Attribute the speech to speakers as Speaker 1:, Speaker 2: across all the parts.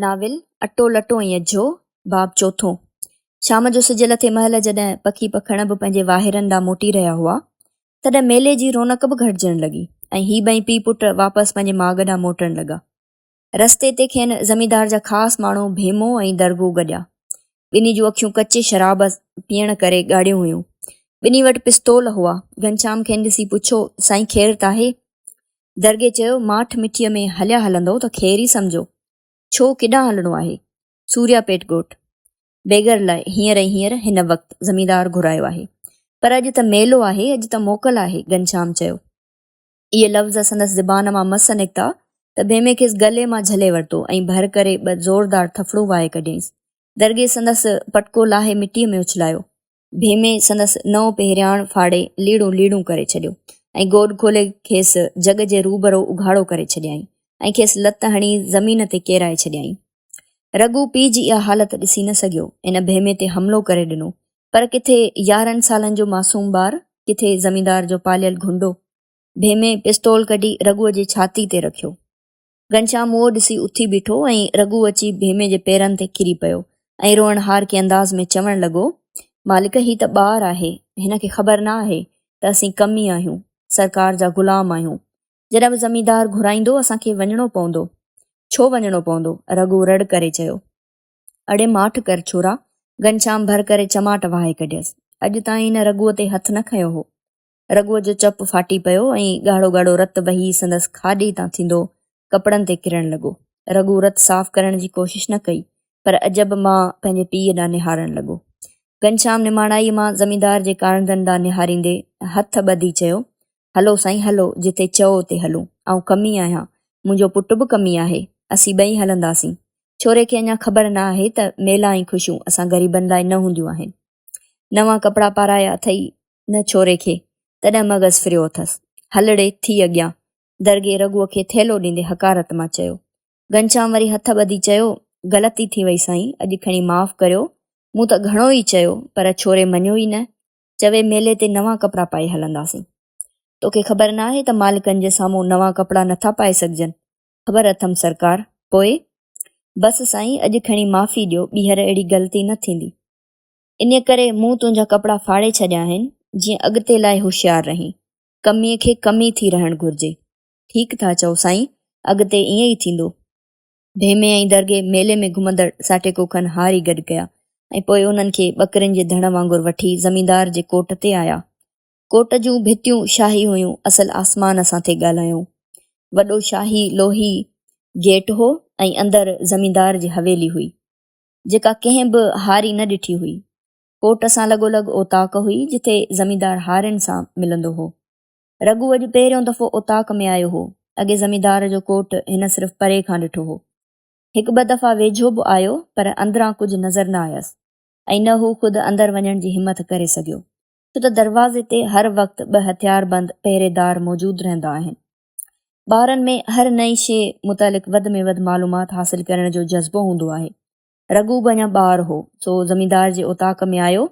Speaker 1: Novel, اٽو لٽو ۽ اجهو، باب چوٿون. شام جو سج لٿي مهل جڏهن پکي پکڻ به پنهنجي واهيرن ڏانهن موٽي رهيا هئا، تڏهن ميلي جي رونق به گهٽجڻ لڳي ۽ هي ٻئي پيء پٽ واپس پنهنجي ماڳ ڏانهن موٽڻ لڳا. رستي تي کين زميندار جا خاص ماڻهو ڀيمو ۽ درگو گڏيا. ٻنهي جون اکيون ڪچي شراب پيئڻ ڪري ڳاڙهيون هيون. ٻنهي وٽ پستول هئا. گهنشام کين ڏسي پڇيو، سائين خير ته آهي؟ درگي چيو، ماٺ مٺيء ۾ هليا هلندؤ ته خير ئي سمجهو. ڇو، ڪيڏانهن هلڻو آهي؟ سوريا پيٽ ڳوٺ. بيگر لاء هينئر ئي هينئر هن وقت زميندار گهرايو آهي. پر اڄ ته ميلو آهي، اڄ ته موڪل آهي. گهنشام چيو. اهي لفظ سندس زبان مان مس نڪتا ته ڀيمي کيس گلي مان جهلي ورتو ۽ ڀر ڪري ٻه زوردار ٿڦڙون وهائي ڪڍيائينس. درگي سندس پٽڪو لاهي مٽيء ۾ اڇلايو. ڀيمي سندس نئون پهرياڻ ڦاڙي ليڙون ليڙون ڪري ڇڏيو ۽ گوڏ کولي کيس جڳ جي روبرو اگهاڙو ڪري ڇڏيائين ۽ کيس لت هڻي زمين تي ڪيرائي ڇڏيائين. رگهو پيء جي اها حالت ڏسي نه سگهيو. هن ڀيمي تي حملو ڪري ڏنو. پر ڪٿي 11 سالن جو معصوم ٻار، ڪٿي زميندار جو پاليل گهنڊو. ڀيمي پستول ڪڍي رگهوء جي ڇاتي تي رکيو. گهنشام اهو ڏسي اٿي بيٺو ۽ رگهو اچي ڀيمي جي پيرن تي ڪري پيو ۽ روئڻهارڪي انداز ۾ چوڻ لڳو، مالڪ هي ته ٻار آهي، هن کي خبر نه آهي ته اسين ڪمي آهيون، سرڪار جا غلام آهيون. جڏهن به زميندار گهرائيندو اسان کي وڃڻو پوندو. ڇو وڃڻو پوندو؟ رگهو رڙ ڪري چيو. اڙي ماٺ ڪر ڇورا! گهنشام ڀر ڪري چماٽ وهائي ڪڍيس. اڄ تائين هن رگهوء تي هٿ نه کنيو هو. رگهوء جو چپ ڦاٽي پيو ۽ ڳاڙهو ڳاڙهو رت وهي سندس کاڏي تان ٿيندو ڪپڙن تي ڪرڻ لڳو. رگهو رت صاف ڪرڻ جي ڪوشش نه ڪئي، پر عجب مان پنهنجي پيء ڏانهن نهارڻ لڳو. گهنشام نماڻائيء مان زميندار جي ڪارندن ڏانهن نهاريندي هٿ ٻڌي چيو، هلو سائين هلو، جتي چئو اتي هلون. آئون ڪمي آهيان. منهنجو پٽ به ڪمي آهي. اسين ٻئي هلنداسين. ڇوري کي اڃا خبر نه آهي ته ميلا ۽ خوشيون اسان غريبن لاء نه هونديون آهن. نوان ڪپڙا پارايا اٿئي نه ڇوري کي، تڏهن مغز ڦريو اٿس. هل ڙي، ٿي اڳيان. درگي رگهوء کي ٿيلهو ڏيندي حقارت مان چيو. گهنشام وري هٿ ٻڌي چيو، غلطي ٿي وئي سائين، اڄ کڻي معاف ڪريو. مون ته گهڻو ئي چيو، پر ڇوري مڃيو ئي نه. چوي ميلي تي نوان ڪپڙا پائي هلنداسين. توکي خبر ناهي ته مالڪن جي سامهون نوان ڪپڙا نٿا پائي سگهجن. خبر اٿم سرڪار. پوء؟ بس سائين، اڄ کڻي معافي ڏيو، ٻيهر اهڙي غلطي نه ٿيندي. انهيء ڪري مون تنهنجا ڪپڙا ڦاڙي ڇڏيا آهن، جيئن اڳتي لاء هوشيار رهين. ڪميء کي ڪمي ٿي رهڻ گهرجي. ٺيڪ ٿا چئو سائين، اڳتي ائين ئي ٿيندو. ڀيمي ۽ درگي ميلي ۾ گهمندڙ ساٽيڪو کن هاري گڏ ڪيا ۽ پوء انهن کي ٻڪرين جي ڌڻ وانگر وٺي زميندار جي ڪوٽ تي آيا. ڪوٽ جون ڀتيون شاهي هيون، اصل آسمان سان ٿي ڳالهايائون. وڏو شاهي لوهي گيٽ هو ۽ اندر زميندار جي حويلي هئي. جيڪا ڪنهن به هاري نه ڏٺي هئي. ڪوٽ سان لڳو لڳ اوطاق هئي، جتي زميندار هارين سان ملندو هو. رگهو اڄ پهريون دفعو اوطاق ۾ آيو هو. اڳي زميندار جو ڪوٽ هن صرف پري کان ڏٺو هو. هڪ ٻه دفعا ويجهو به آيو، پر اندران ڪجهه نظر نه آيس ۽ نه هو خود اندر وڃڻ جي همٿ ڪري سگهيو، ڇو ته دروازي تي هر وقت ٻه هٿياربند پهريدار موجود رهندا آهن. ٻارن ۾ هر نئين شيء متعلق وڌ ۾ وڌ معلومات حاصل ڪرڻ جو جذبو هوندو آهي. رگهو به اڃا ٻار هو، سو زميندار جي اوطاق ۾ آيو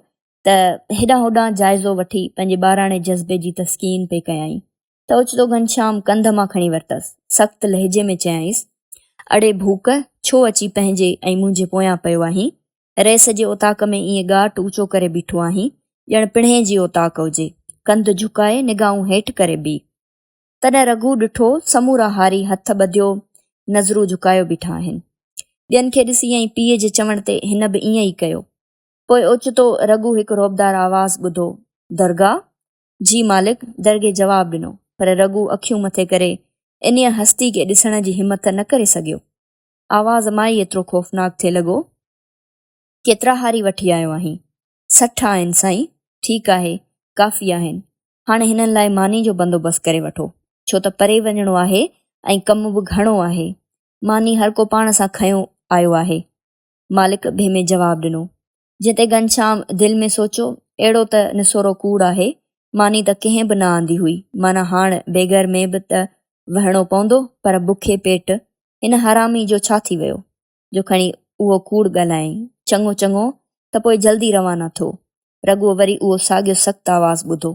Speaker 1: ته هيڏانهن هوڏانهن جائزو وٺي پنهنجي ٻاراڻي جذبي جي تسڪين پئي ڪيائين ته اوچتو گهنشام ڪنڌ مان کڻي ورتس. سخت لهجي ۾ چيائينس، اڙي ڀوڪ، ڇو اچي پنهنجي ۽ منهنجي پويان پيو آهين؟ رئيس جي اوطاق ۾ ائين ڳاٽ اوچو ڪري بيٺو آهين، ڄڻ پڻهين جي اوطاق هجي. ڪنڌ جهڪائي نگاهون هيٺ ڪري بيهه. تڏهن رگهو ڏٺو، سمورا هاري هٿ ٻڌيو نظرون جهڪايو بيٺا آهن. ٻين کي ڏسي ۽ پيء جي چوڻ تي هن به ائين ئي ڪيو. پوء اوچتو رگهو هڪ رعبدار آواز ٻڌو، درگا! جي مالڪ! درگي جواب ڏنو، پر رگهو اکيون مٿي ڪري انهيء هستي کي ڏسڻ جي همٿ نه ڪري سگهيو. آواز مان ئي ايترو خوفناڪ ٿي لڳو. ڪيترا هاري وٺي آيو آهين؟ 60 آهن سائين. ٺيڪ آهي، ڪافي آهن. هاڻي هنن لاء ماني جو بندوبست ڪري وٺو، ڇو ته پري وڃڻو آهي ۽ ڪم به گهڻو آهي. ماني هر ڪو پاڻ سان کنيو آيو آهي. مالڪ ڀيمي جواب ڏنو. جنهن تي گهنشام دل ۾ سوچيو، اهڙو ته نسورو ڪوڙ آهي، ماني ته ڪنهن به نه آندي هئي، معنيٰ هاڻ بيگر ۾ به ته وهڻو پوندو، پر بکي پيٽ هن حرامي جو ڇا ٿي ويو؟ جو کڻي اهو ڪوڙ ڳالهايائين. چڱو چڱو، ته پوء جلدي روانا ٿو. رگهوء وري اهو ساڳيو سخت آواز ٻڌو.